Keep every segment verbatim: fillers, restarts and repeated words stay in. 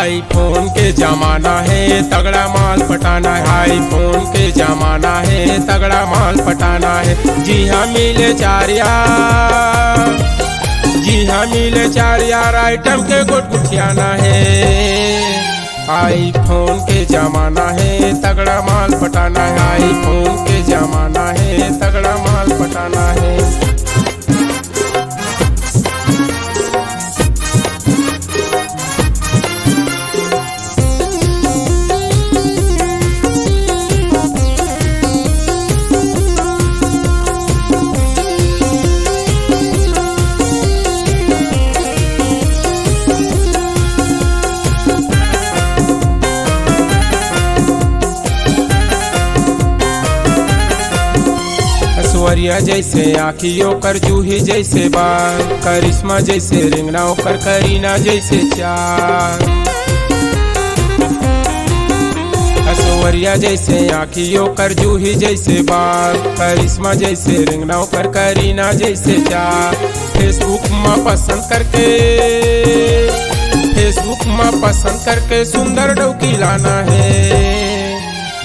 iPhone के जमाना हे, तगड़ा माल पटाना हे। iPhone के जमाना हे, तगड़ा माल पटाना हे। जिहाँ मिले चार यार, जिहाँ मिले चार यार, item के गोठ गुठियाना हे। iPhone के जमाना हे, तगड़ा माल पटाना हे। iPhone के जमाना हे, तगड़ा माल पटाना हे। ऐश्वर्या जैसे आँखी, ओकर जूही जैसे बाल, करिश्मा जैसे रिंगना, ओकर करीना जैसे चाल। ऐश्वर्या जैसे आँखी, ओकर जूही जैसे बाल, करिश्मा जैसे रिंगना, ओकर करीना जैसे चाल। Facebook म पसंद करके, Facebook म पसंद करके सुंदर डौकी लाना हे।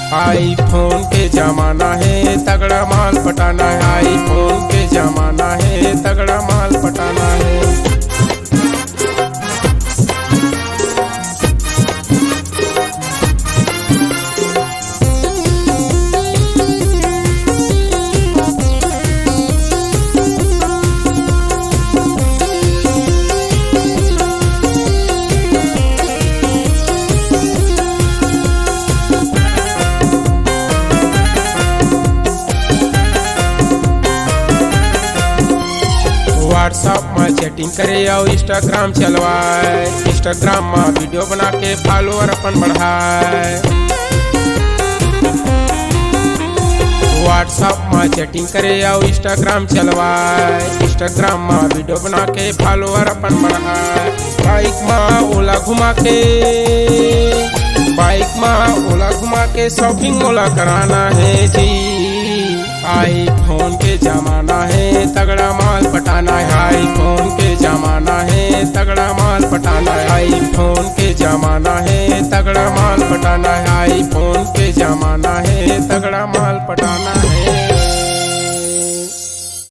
iPhone के जमाना हे, तगड़ा माल पटाना हे। iPhone के जमाना हे, तगड़ा माल पटाना हे। WhatsApp म chatting करे अउ Instagram चलवाए। Instagram म video बना के follower अपन बढ़ाए। WhatsApp म chatting करे अउ Instagram चलवाए। Instagram म video बना के follower अपन बढ़ाए। Bike म ओला घुमा के, bike म ओला घुमा के shopping मोला कराना हे जी। iPhone के जमाना हे, तगड़ा माल पटाना हे। iPhone के जमाना हे, तगड़ा माल पटाना हे। iPhone के जमाना हे, तगड़ा माल पटाना हे। iPhone के जमाना हे, तगड़ा माल पटाना